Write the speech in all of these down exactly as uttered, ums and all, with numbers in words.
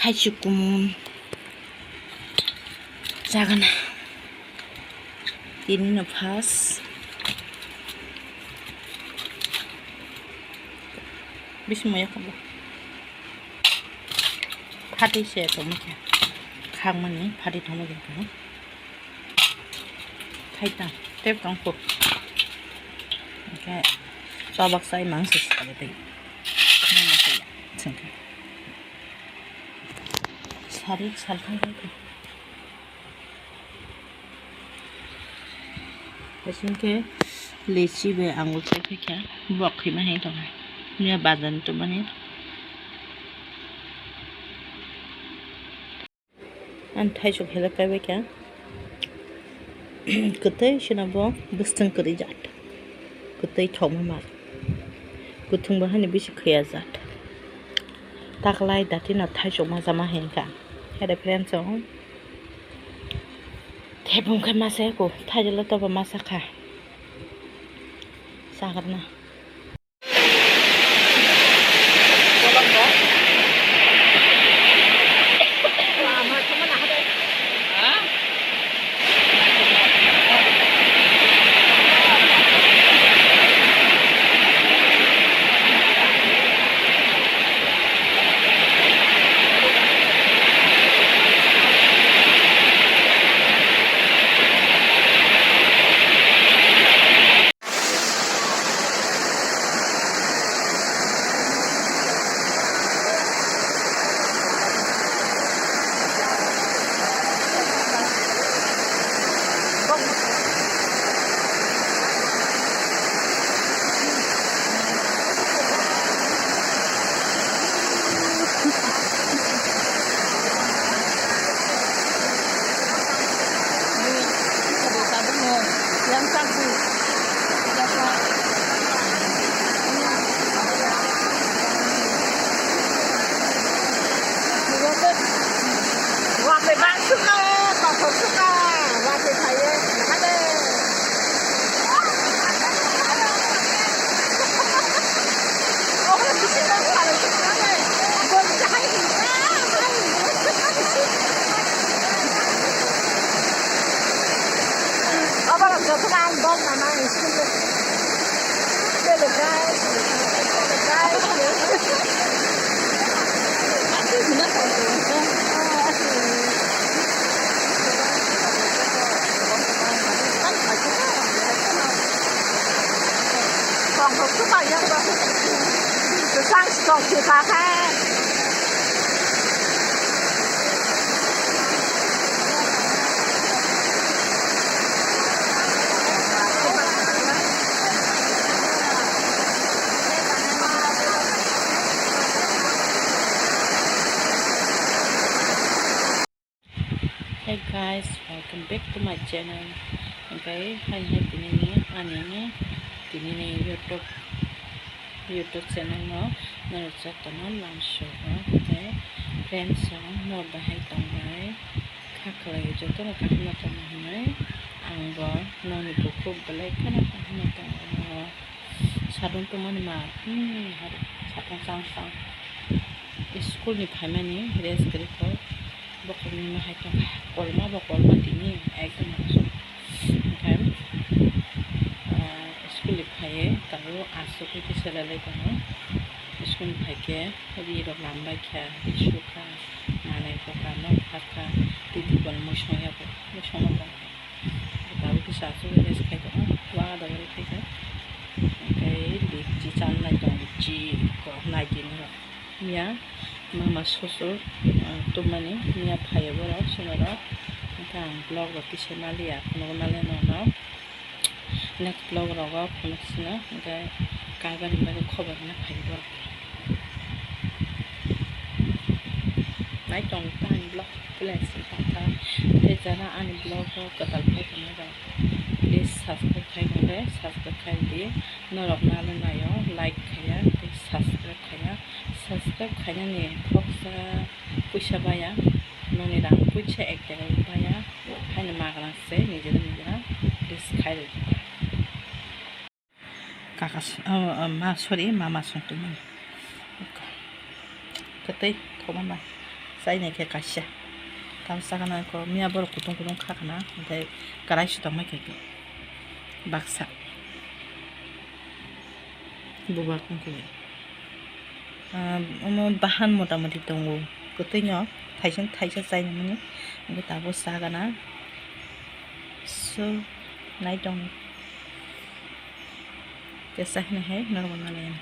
Thaichuk kumun chagana. Tini no first. Bising maya kabo. Phatwi se tongma khe. Khakmani phatwi tongma khe. Thaitang tep tong kho. Hwnkhe tobak sai mangsa sale tei. Mangsa ya. Sengkhe. Sarik salthang khe. Hwnkhe lechi bai angul chai khe bok khima hai tong. Miya bazar ni tongmani. Ang thaisok helai kaibai kha. Kwtwi sino bo bwswtwng kwrwi jat. Kwtwi thokma mal. Kwthwng bo haino bisi khaya jat. Taklai dati no thaisok ma jama hinkha. Hede friends o. Thebung khe masa ko thaijolo tobo masa kha. Sagarna. Hey guys, welcome back to my channel. Hwnkhe haini hai tini ni ani ni tini ni YouTube, YouTube channel no norok joto no lamsok o. Hwnkhe friends rok norok bahai tong bai kha khlai joto no kaham no tong hwnwi ang bo noni bukhuk belai kheno kaham no tongo. Sadung tongmani ma, hmm, hari satung chang chang. School ni phaimani rest kwrwi kho. Bokhorokni ma hai tongkha. Kolma bo kolma tini ekdom. Hwnkhe, ah, school ni phaiwi tabuk aswk khe selai lai tongo. School ni phaikhe ri rok lambai kha, ri sukha, manwi bwkha, nok phatkha, twi twi bono mui songya bo, mui songma tongkha. Tabuk kisa aswk rest khai tongo, wa da bai khai kha. Hwnkhe lichi chanai tongo, lichi kok nai tini rok. Miya mama susur, ah, tubumani miya phaiya borok, chwngno rok. Hwnkhe ang vlog rok kisa maliya, phunukna le nono. Next vlog rogo phunuk sino, hwnkhe kaiba ni bagwi khobor rwna phai borok. Nai tong ta ani vlog, please, tei jara ani vlog o kwtal phai tongma rok, please subscribe khai tong de, subscribe khai di. Norok nalo naio, like khaiya tei subscribe khaiya. Subscribe khainani khoroksa puisa baya, noni rang puisa ek taka baya, haino magrang se nijera nijera, please khai rwdi. Kaka s-, oh, oh, ma, sorry, mama song tongmani. Kwtwi thoma ma. Chainai khe kaisa. Tamo sakana khe miya borok kutung kutung kha khana, hwnkhe karai sitokma khe baksa. Bubar kungkui. Ah, omo bahan mota moti tongo. Kwtwino thaisa thaisa chainimani. Hwnkhe tabuk sagana. So, nai tong. Tesa hwnwi hai norok bo nalai.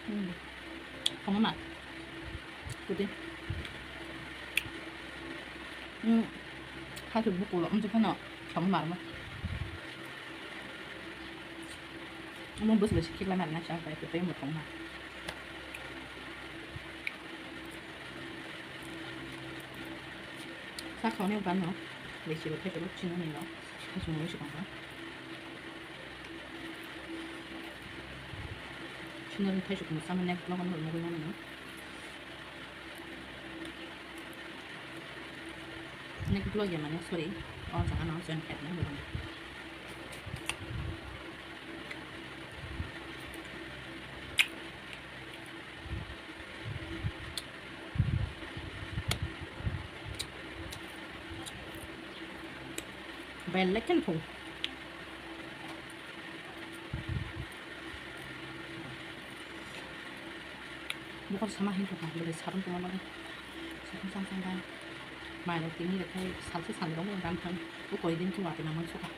Hmm. Tongma. Pudi. Hmm. Hachu buku lo, umju phano tongma mo. Omo bwswk bai se khiklai mani na, chang pai kwtwi omo tongma. Sak hwnwi bano bisi bo thaichuk chini hwnwi no thaichuk mui se tongkha. Chini hwnwi thaichuk mui sama next vlog o nugwi mano. Next vlog ya mane, sorry, o jaga no join khaina hwnwi. Belai kheno thung. Bukhar sama hin thokha, bwlai sabun tongma bagwi. Sabun sam sam bai. Mai rok tini rok khai salsa sani rok ram thang. Bo koi din khe watwi nang mansukha.